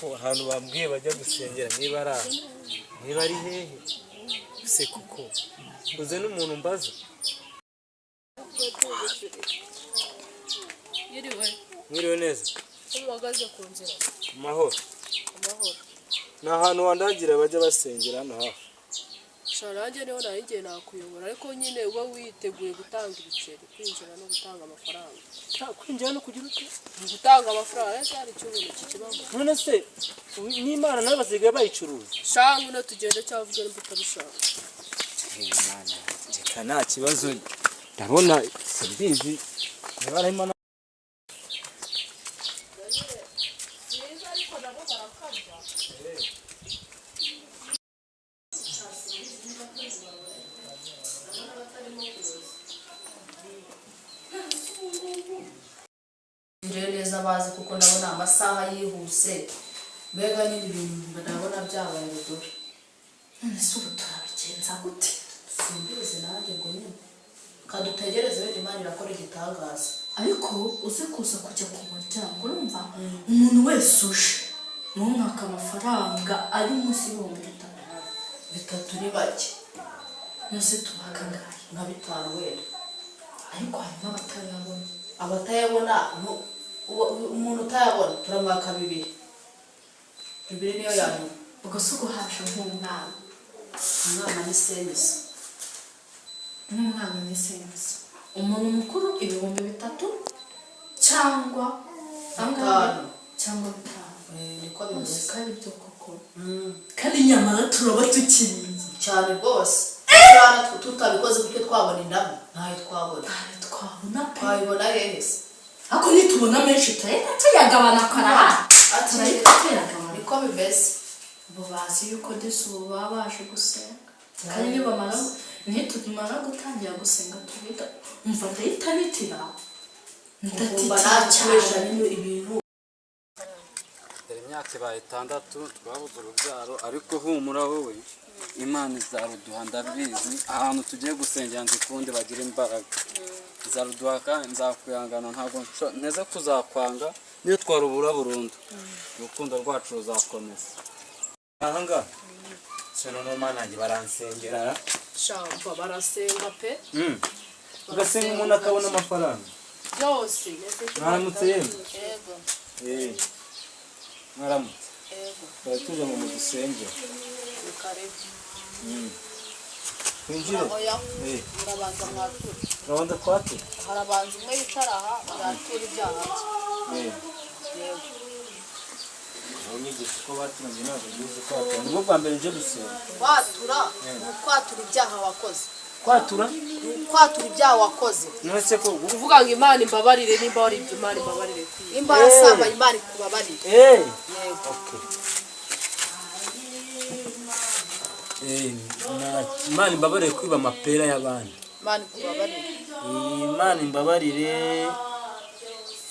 Kuko ahantu bambwiye bajya gusengera, niba ari aha, niba ari hehe se? Kuko uze n'umuntu mbaza. Yiriwe. Mwiriwe neza. Ko muhagaze ku nzira? Amahoro. Amahoro. Ni ahantu wandagira bajya basengera hano hafi? Sha, nanjye niho nari ngiye, nakuyobora, ariko nyine uba witeguye gutanga ibiceri, kwinjira no gutanga amafaranga. Kwinjira no kugira ute? Ni gutanga amafaranga. Ese hari icyo ubuntu kikibamo? None se n'Imana nawe basigaye bayicuruza? Sha, ngwino tugende, cyangwa uvuge nimba utabishaka. Imana, reka, nta kibazo, ndabona simbizi niba arimo. Byiza, ariko nabo barakabya. Njyewe neza bazi, kuko ndabona amasaha yihuse, mbega nyine ibintu ndabona byabaye rudubi. None se ubu turabigenza gute? Simbizi nanjye ngo nyine kadutegereze, wenda Imana irakora igitangaza. Ariko uze kuza kujya ku muryango, urumva, umuntu wese uje ntumwaka amafaranga ari munsi y'ibihumbi 3. 3 ni bake. Nose tubaka angahe? Nka 5 wenda. Ariko harimo abatayabona. Abatayabona, umuntu utayabona turamwaka 2, 2 niyo ya nyuma. Ubwo si uguhabwa nk'umwana? Umwana ni 500. Nk'umwana ni 500, umuntu mukuru 3000 cyangwa angahe? 5. Cyangwa 5. Eh, niko Bose bimeze. Kandi ibyo koko, kandi nyamara turaba tukiriye. Cyane rwose. Cyane, tutabikoze gutyo twabona indamu? Ntayo twabona. Ntayo twabona pe. Twabibona hehe se? Ariko nitubona menshi turahita tuyagabana karahari. Ati Turahita tuyagabana. Niko bimeze. Ubu bazi yuko disi ubu baba baje gusenga, kandi nibamara, nitumara gutangira gusenga tuhita, umva, ndahita nitira. Ugomba Ndatitira nawe gukoresha cyane. nyine ibintu. Dore imyaka ibaye 6 twabuze urubyaro, ariko humura wowe, Imana izaruduha, ndabizi. Ahantu tugiye gusengera nzi ukundi bagira imbaraga, izaruduha kandi nzakwihangana, ntabwo nteze kuzakwanga. Niyo twarubura burundu, urukundo rwacu ruzakomeza. Ahangaha se noneho, Mana yanjye, baransengera? Shamva, barasenga pe. Ugasenga umuntu akabona amafaranga. Byose. Mwaramutse yemwe. Yego. Eh, mwaramutse. Yego. Twari tuje ngo mudusengere. Ni karibu. Twinjire? Oya. Eh. Murabanza mwatura. Gahunda twatura. Harabanza umwe yicara aha, yatura ibyaha bye. Eh. Yego. Unyigisha uko batura, njye ntabwo mbizi uko batura, nibwo bwa mbere nje gusenga. Kwatura ni ukwatura ibyaha wakoze. Kwatura? Ni ukwatura ibyaha wakoze. None se ko Kuvuga ngo Imana imbabarire, nimba waribye, Imana imbabarire kwiba. Nimba warasambanye, Imana ikubabarire. Eh. Yego. Okay. Eh, Imana imbabarire kwiba amapera y'abandi. Imana ikubabarire. Eh, Imana imbabarire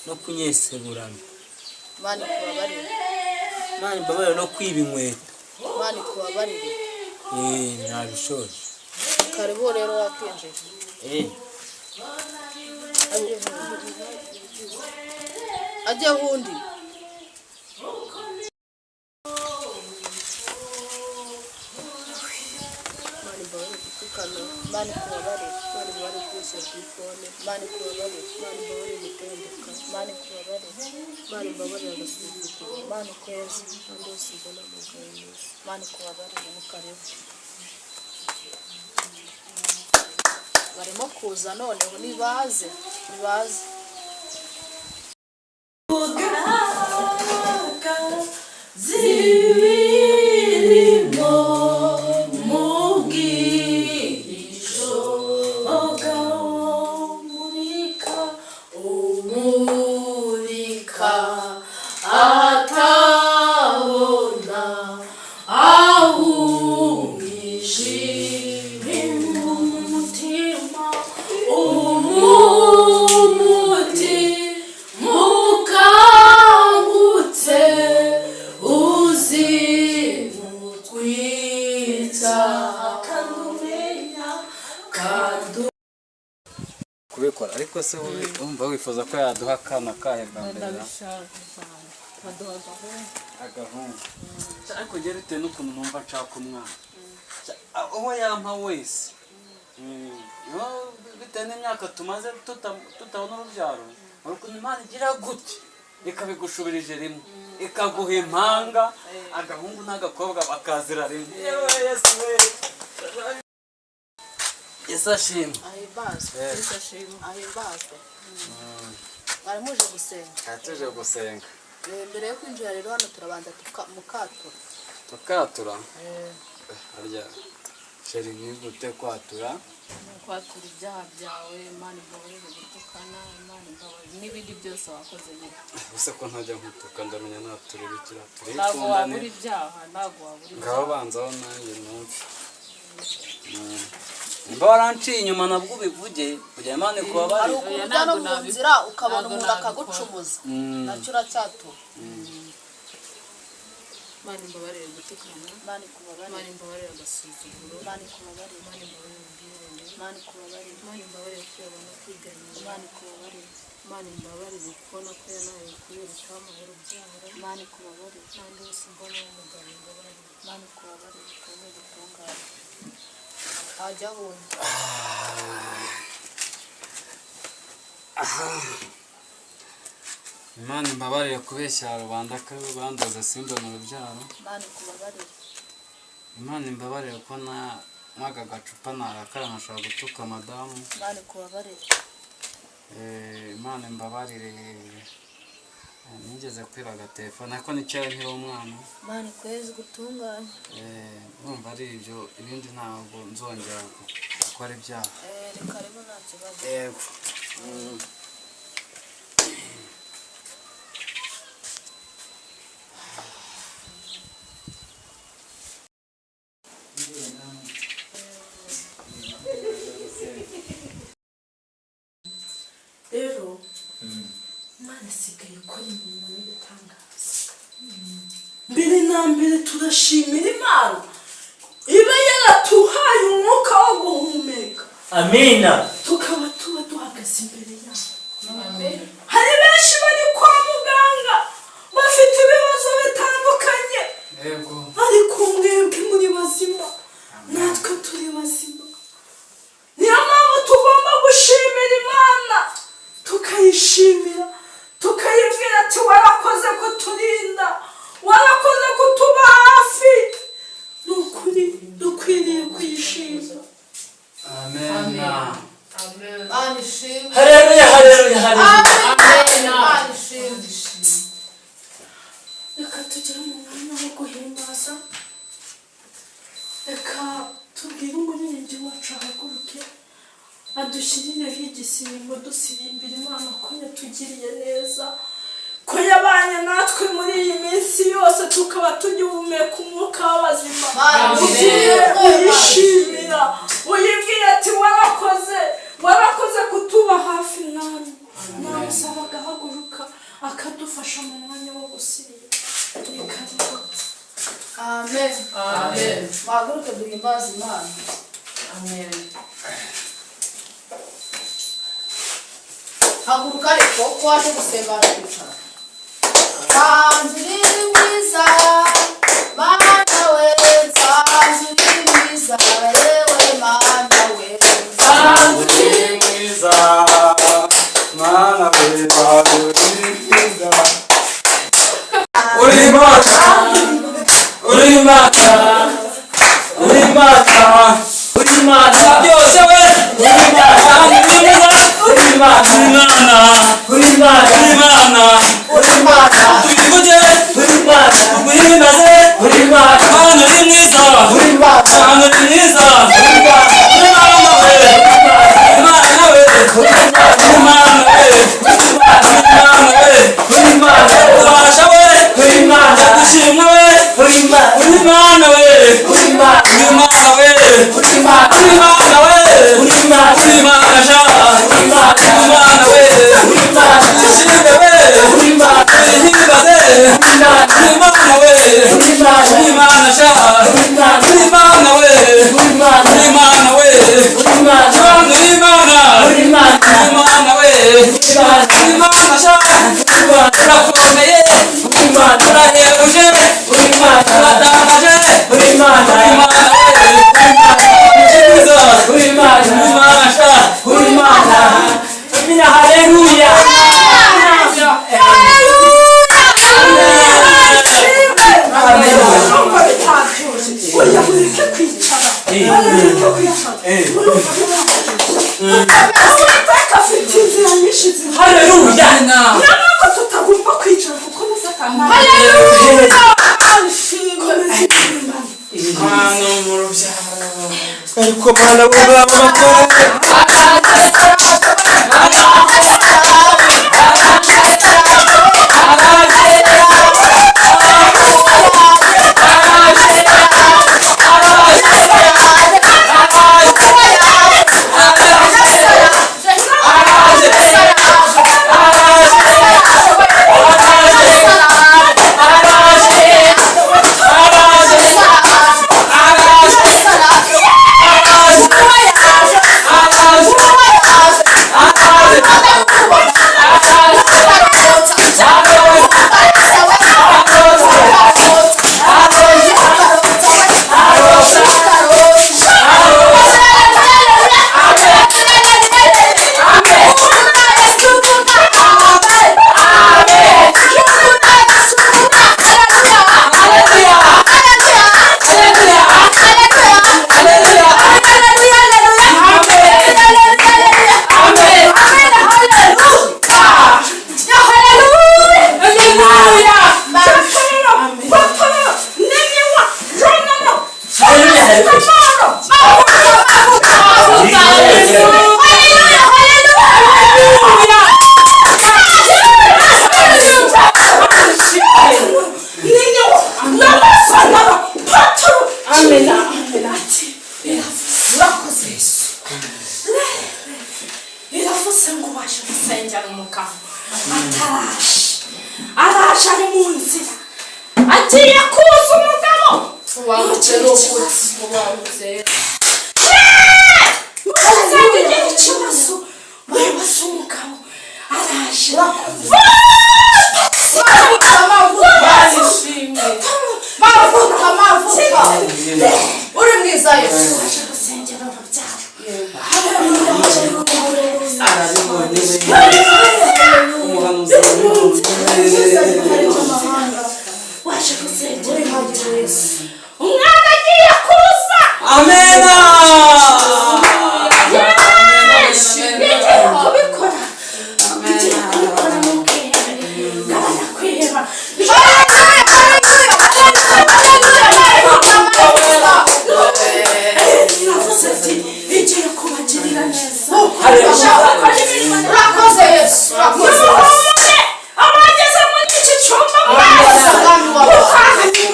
no kunyeseburana. Imana ikubabarire. Imana imbabarire no kwiba inkweto. Imana ikubabarire. Eh, ntabishoje. Karibu rero, wakinjiye. Eh. Ajyeho undi. Imana imbabarire gutukana. Imana ikubabarire. Imana imbabarire kwishyira kuri phone. Imana ikubabarire. Imana imbabarire gutendeka. Imana ikubabarire. Imana imbabarire agasuzuguro. Imana ikweze. Kandi hose mbona amagaye meza. Imana ikubabarire. Ni karibu. Barimo kuza noneho, nibaze, nibaze. Ugaga zibirimo mu bwihisho, umurika, umurika atabona, ahumishije umutima, umuti mukangutse uzimutwitsa kandi umenya kandi. Kubikora, ariko se wowe wumva wifuza ko yaduha akana kahe bwa mbere? Ndabishaka cyane. Ikaduha agahungu. Agahungu. Ariko njye bitewe n'ukuntu numva nshaka umwana, uwo yampa wese. Yo, bitewe n'imyaka tumaze tutabona urubyaro, hari ukuntu Imana igira gutya ikabigushubirije rimwe, ikaguha impanga, agahungu n'agakobwa bakazira rimwe. Yewe Yesu we, Yesu ashimwe. Ahimbazwe. Eh. Ahimbazwe. Mwari muje gusenga? Aha tuje gusenga. Mbere yo kwinjira rero hano turabanza mukatura. Tukatura harya chérie? Ni gute kwatura? Kwatura ibyaha byawe, Imana imbabarire gutukana, Imana imbabarire n'ibindi byose wakoze nyine. Gusa ko ntajya nkutuka, ndamenya natura ibikira. Ntabwo wabura Turikundane. ibyaha, ntabwo wabura Ngaho ibyaha. banzaho nanjye numve. Nimba waranciye inyuma nabwo ubivuge kugira Imana Hari ikubabarire. ukuntu Oya, ujya no ntabwo mu nzira ukabona ntabwo umuntu nabikora. akagucumuza, nacyo uracyatura. Imana imbabarire gutukana. Imana ikubabarire. Imana imbabarire agasuzuguro. Imana ikubabarire. Imana imbabarire ubwibone. Imana ikubabarire. Imana imbabarire kwiyaba no kwiganyira. Imana ikubabarire. Imana imbabarire kubona ko yanaye kubera itamuha urubyaro. Imana ikubabarire. N'andi wese mbona w'umugabo imbabarire. Imana ikubabarire, twemere gutungana hajya wundi. Imana imbabarire kubeshya rubanda ko bandoze simbona urubyaro. Imana ikubabarire. Imana imbabarire ko na mwaga gacupa narakara nkashobora gutuka madamu. Imana ikubabarire. Imana imbabarire, nigeze kwiba agatelefone ariko ni kera nkiri umwana. Imana ikwezi gutunganya. Urumva ari ibyo, ibindi ntabwo nzongera gukora ibyaha. Reka rero, nta kibazo. Yego. Rero Imana isigaye ikora imirimo y'ibitangaza. Mbere na mbere turashimira Imana iba yaratuhaye umwuka wo guhumeka, Amina. tukaba tuba duhagaze imbere yayo. Hari benshi bari kwa muganga bafite ibibazo bitandukanye, ariko mwebwe muri bazima, natwe turi bazima. Niyo mpamvu tugomba gushimira Imana, tukayishimira, tukayibwira ati: "Warakoze kuturinda, warakoze kutuba hafi." Ni ukuri dukwiriye kuyishima. Amena. Imana ishimwe. Haleluya, haleluya, haleluya. Imana ishimwe. Reka tugere mu mwanya wo guhimbaza. Reka tubwire umuririmbyi wacu ahaguruke adushyirireho igisirimbo, dusirimbira Imana ko yatugiriye neza, ko yabanye natwe muri iyi minsi yose, tukaba tugihumeka umwuka w'abazima. Ugiye uyishimira, uyibwire ati: "Warakoze, warakoze kutuba hafi, Mwami." Namusaba agahaguruka akadufasha mu mwanya wo gusirimba. Reka rero. Amen. Amen. Muhaguruke duhimbaze Imana. Amen. Haguruka ariko, ko waje gusenga kwicara. Nsanze uri mwiza Mana we, nsanze uri mwiza, yewe Mana we. Uri mwiza Mana we, uri mwiza, uri Imana, uri Imana, uri Imana, uri Imana byose we, uri Imana, uri mwiza, uri Imana, uri Imana, uri Imana, uri Imana, tubivuge, uri Imana, tuguhimbaze, uri Imana, Mana uri mwiza, uri Imana, Mana uri mwiza, uri Imana, uri Imana we, Imana we, uri Imana we, Imana we, uri Imana, ubasha we, uri Imana, dushimwe we, uri Imana, uri Imana we, uri Imana, uri Imana we, uri Imana, uri Imana we, uri Imana, uri Imana sha, uri Imana, uri Imana we, uri Imana, dushimwe we, uri Imana, duhimbaze, uri Imana, uri Imana we, uri Imana, uri Imana sha, uri Imana, uri Imana we, uri Imana, uri Imana we, uri Imana, uri Imana, uri Imana, uri Imana we, uri Imana, uri Imana sha, uri Imana, urakomeye, uri Imana. Ariko mana wumva amakuru. Urakoze Yesu. Iravuze ngo ubashe gusengera umugabo ataraje, araje ari mu nzira, agiye kuza umugabo. Ubangutse ni ukuri, ubangutse. Muzagira ikibazo, wibaza umugabo araje. Mavuta, mavuta, uri mwiza Yesu. Waje gusengera urubyaro. Arabibonye umuhanuzi arabibonye. Waje gusengera urubyaro, umwana agiye kuza. Amena. Igiye kubikora, igiye kubikora, ntukihebe, gabanya kwiheba. Iravuze ati igiye kubagirira neza. Urakoze Yesu, urakoze. Nimuhumure, abageze muri iki cyumba mwese muhawe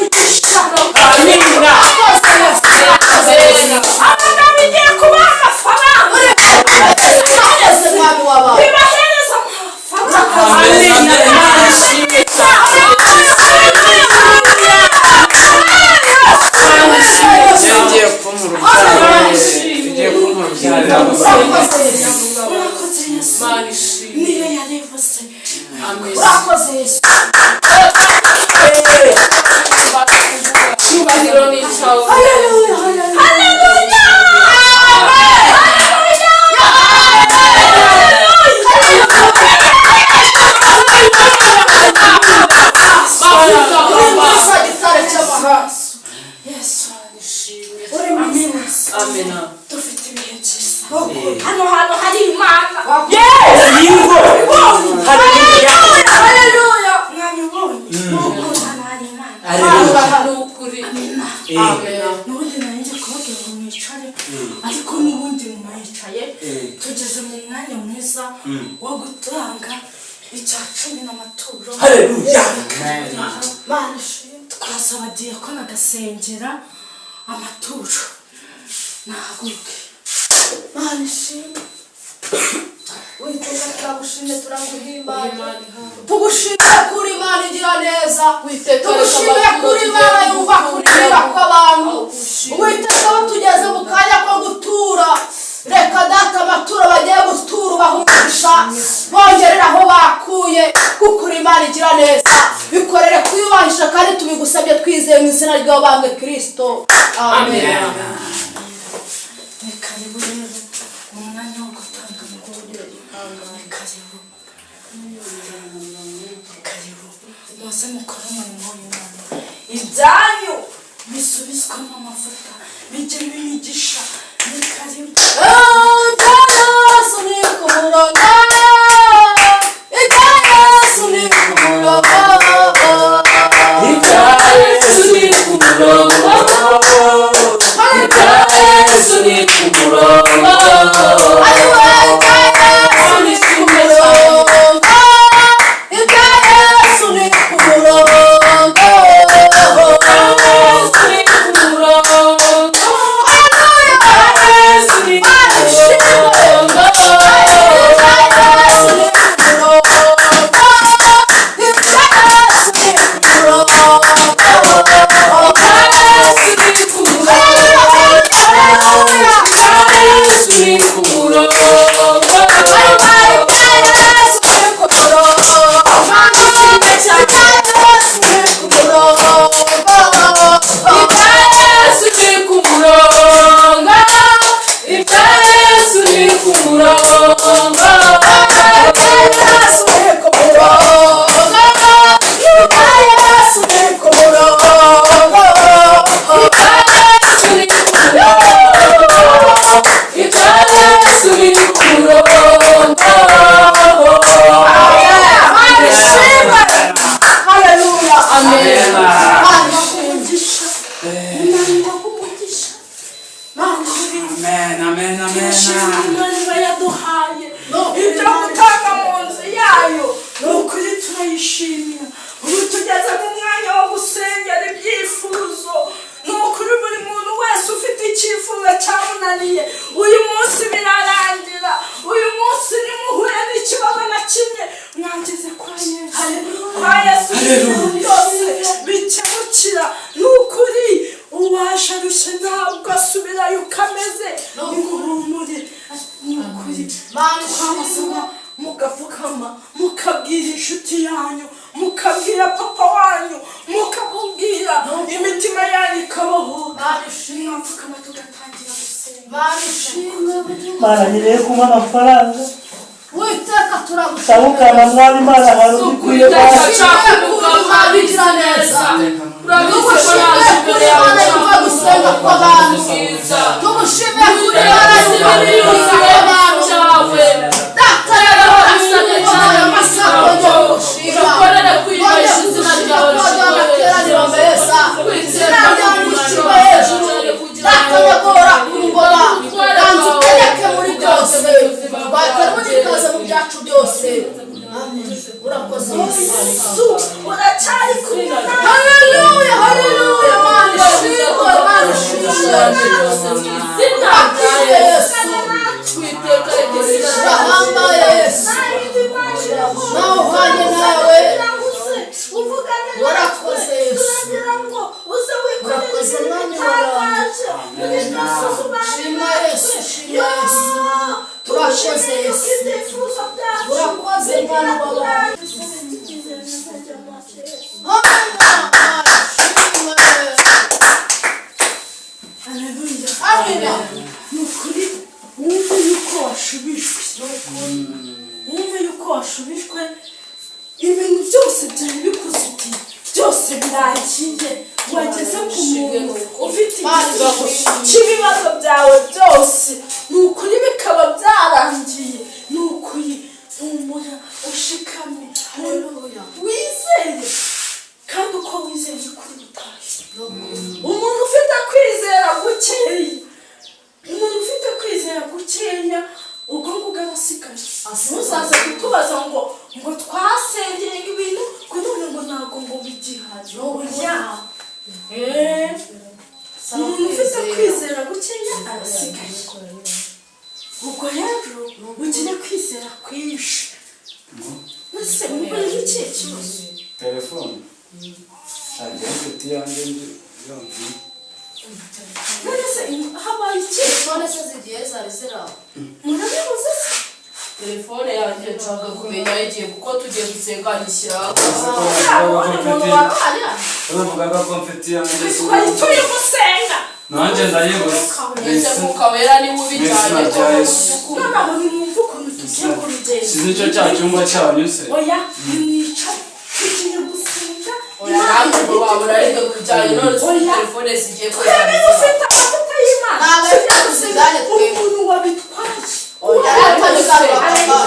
umugisha. Amina. Urakoze Yesu, urakoze Yesu. Abagabo igiye kubaha amafaranga. Urakoze mwami w'abantu. Ibahereza amafaranga. Amina. Imana ishimwe cyane. Igiye kumpa urubyaro. Igiye kumpa urubyaro. Urakoze Yesu. Urakoze Yesu. Imana ishimwe. Niyo yarivuze. Urakoze Yesu. Icyubahiro ni icyawe. Haleluya, haleluya. Uri mwiza gitare cy'amahanga. Yesu. Uri mwiza. Amena. Dufite ibihe byiza. Hano hantu hari Imana. Yingo. Haleluya. Haleluya. Mwabibonye? Hano hari Imana. Haleluya. Ni ukuri. Amina. Amena. N'ubundi nari ngiye kubabwira ngo mwicare, ariko n'ubundi mwayicaye. Tugeze mu mwanya mwiza wo gutanga icya cumi n'amaturo. Haleluya. Mana ishimwe. Twasaba diyakoni agasengera amaturo. Nahaguruke. Mana ishimwe. Uwiteka turagushimye, turaguhimbaza. Tugushimire kuri Imana igira neza. Tugushimire kuri Imana yumva kurira kw'abantu. Uwiteka, aho tugeze mu kanya ko gutura, reka data amaturo bagiye gutura ubaha umugisha, bongerera aho bakuye, kuko uri Imana igira neza. Bikorere kwiyubahisha kandi tubigusabye twizeye mu izina ry'uwabambwe Kirisito, amen. Ni karibu rero mu mwanya wo gutanga amaturo. Ni karibu, ni karibu, muze mukore umurimo w'Imana, ibyanyu bisubizwamo amavuta, bijyemo imigisha. Ni karibu. Ibya Yesu ni ku murongo, ibya Yesu ni ku murongo. Ibya Yesu ni ku murongo. Ibya Yesu ni ku Amen. Imana ishimwe. Umugisha. Imana ibahe umugisha. Amen, amen, amen. Turashimira Imana iba yaduhaye ibyo gutanga mu nzu yayo. Ni ukuri turayishimira. Ubu tugeze mu mwanya wo gusengera ibyifuzo. Ni ukuri buri muntu wese ufite icyifuzo cyamunaniye, uyu munsi birarangira. Uyu munsi nimuhure n'ikibazo na kimwe, mwageze kwa Yesu. Kwa Yesu ibintu byose bikemukira. Ni ukuri uwaje arushye ntabwo asubirayo uko ameze. Nimuhumure. Ni ukuri Imana ishimwe. twabasaba mugapfukama, mukabwira inshuti yanyu, mukabwira papa wanyu, mukamubwira, imitima yanyu ikabohoka. Imana ishimwe. Mwapfukama tugatangira gusenga. Imana ishimwe. Mana, nkeneye kumpa amafaranga. Uwiteka, turagushimira. Ndabukana mwami Imana, hari ubikwiye Mana. Tugushimire kuri Imana igira neza. Tugushimire kuri Imana yumva gusenga kw'abantu. Tugushimire kuri Imana yumva gusenga kw'abantu. Data, yarabasabye cyane amasaha kongera kugushima. Kongera kugushima kongera amateraniro meza. Izina ryawe rishyirwe hejuru. Data, nyagora ku ngoma. Ganza utegeke muri byose. Wakora ikaze mu byacu byose. Amen. Urakoze Yesu. Yesu uracyari kumwe natwe. Haleluya, haleluya, Mana ishimwe, Mana ishimwe. Urakoze Yesu. Urahambaye Yesu. Nawe uhwanye nawe. Warakoze Yesu. Urakoze Mwami w'abantu. Shima Yesu, shima Yesu. Turakoze Yesu. Urakoze Mwana w'abantu. Amina, Mana ishimwe. Haleluya. Amina. Ni ukuri wumve yuko washubijwe, wumve yuko washubijwe. Ibintu byose byari bikuzitiye byose birangiye. Wageze ku muntu ufite igisubizo cy'ibibazo byawe byose. Ni ukuri bikaba byarangiye. Ni ukuri humura, ushikame. Haleluya. Wizere, kandi uko wizeye kuri butahe. Umuntu ufite kwizera gukeya, umuntu ufite kwizera gukeya, ubwo ngubwo aba asigaye. Ntuzaze kutubaza ngo twasengeye ngo ibintu ngo none ngo ntabwo ngo bigihari. Oya. Umuntu ufite kwizera gukeya arasigaye. Ubwo rero ugire kwizera kwinshi. Ese umubajije ikihe kibazo? Telefone ntangira inshuti yanjye yonyine. None se habaye iki? Telefone se zigiye zari ziri aho? Murabibuze se? Telefone yanjye nshaka kumenya igihe, kuko tugiye gusenga nyishyiraho. Nta wundi muntu wari uhari hano. Bavugaga ko mfite iyanjye. Twari turi gusenga. Nanjye ndayibuze. Mbese Mwuka Wera niwe ubijyanye? Mu izina rya Yesu. Noneho nimwumve ukuntu tugiye kubigenza. Sinzi icyo cya cyumba cyanyu se. Oya, nimwicare, tugiye gusenga. Oya, namwe ngo wabura ariko kubijyanye none se Oya. telefone zigiye ko Twebwe dufite amavuta y'Imana. Ntabwo Tugiye ari gusenga. tuzijyane twebwe. Umuntu wabitwaye Oya,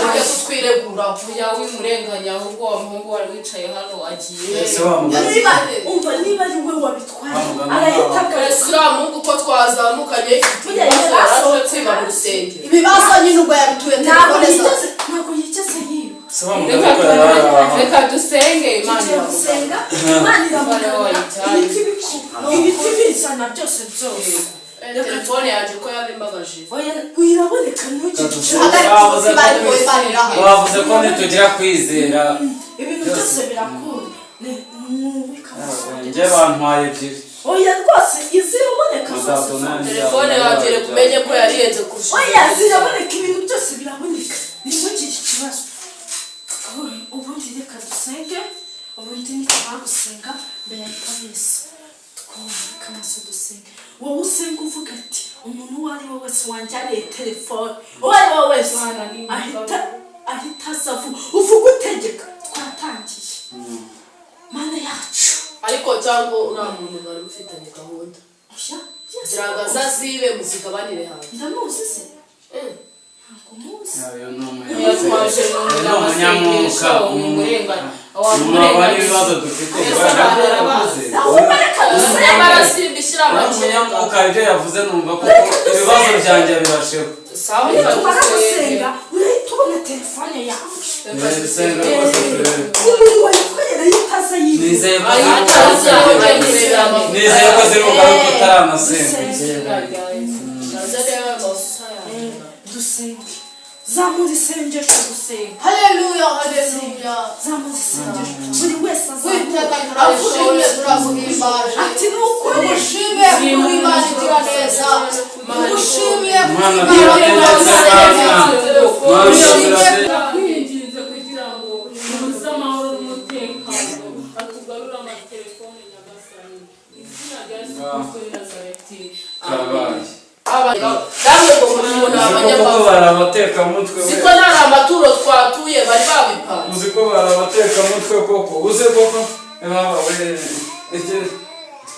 ujye kutwiregura kuya wimurenganya, ahubwo wa muhungu wari wicaye hano agiye. Ese wa mugabo Niba umva, niba ari we wabitwaye, Wa mugabo arahita Ese agaruka. uriya muhungu ko twazamukanye ifite Burya ibibazo, yarasohotse. yaraje kwiba mu rusengero. Ibibazo nyine ubwo yabituye Ntabwo telefone zawe. yigeze, ntabwo yigeze yiba. Se wa mugabo Reka ko yari aho? reka dusenge, Imana Tugiye iravuga. gusenga, Imana iramugarura. Ibiti bikura, ibiti bizana byose byose. Telefone yanjye ko yabimbabaje. Oya, iraboneka, ntugire ikibazo. Hagarika ubuzima ariko Imana iraha. Bavuze ko nitugira kwizera Ibintu byose birakunda. Mwubike amaso. Njye bantwaye ebyiri. Oya rwose, iziraboneka zose. Muzabona. Telefone yanjye reka umenye ko yariyenze kurusha. Oya, ziraboneka, ibintu byose biraboneka, ntimugire ikibazo. Ubundi reka dusenge, ubundi nitumara gusenga mbere ya kabisa twubike amaso dusenge. Wowe usenga uvuga ati: "Umuntu uwo ari we wese wanjyaniye telefone, uwo ari we wese ahita aza vuba." Uvuga utegeka. Twatangiye. Mana yacu. Ariko cyangwa uriya muntu mwari mufitanye gahunda? Oya. Kugira ngo azazibe muzigabanire hanze. Ndamuzi se? Ntabwo muzi. Uyu ni Yatwaje umunyamwuka. Umurenganya. Mwaba n'ibibazo dufite. Yavuze Ahubwo reka dusenge. Nyamara simbishyira amakenga. Umunyamwuka ibyo yavuze numva ko ibibazo byanjye bibasheho. Sawa. Nitumara gusenga urahita ubona telefone yawe. Dusenga rwose turebe. Umuntu wayitwereye utaza yiwe. Nizeye ko Ayitazi aho ugiye kurebera amavuta. Nizeye ko ziri bugaruke utaranasenga. Dusenge, zamura isengesho, gusenga. Haleluya, haleluya. Zamura isengesho, buri wese Witeka, azamura turagushimye, turaguhimbaje. Ati ni ukuri. Tugushimiye kuri Imana igira neza. Tugushimiye kuri Mana, Imana igira turagushimye. neza. Mana, Tugushimiye. Ndakwinginze kugira ngo ubuze amahoro n'umutekano, atugarure amatelefone, Nyagasani, mu izina rya Yesu Kristo w'i Nazareti. Karabaye. Namwe ngo mubibona Uzi ko koko abanyamaguru. bari abatekamutwe we. Siko nta amaturo twatuye bari babipanze. Uzi ko bari abatekamutwe koko, uzi koko baba we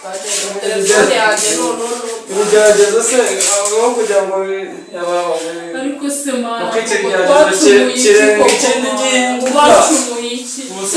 Telefone yanjye noneho. Ibigeragezo se aho kugira ngo yababa we. Ariko se Mana, Kuko iki koko kigeragezo twacumuye iki kirenga koko? ikindi gihinduka. Twacumuye iki? Ubu se-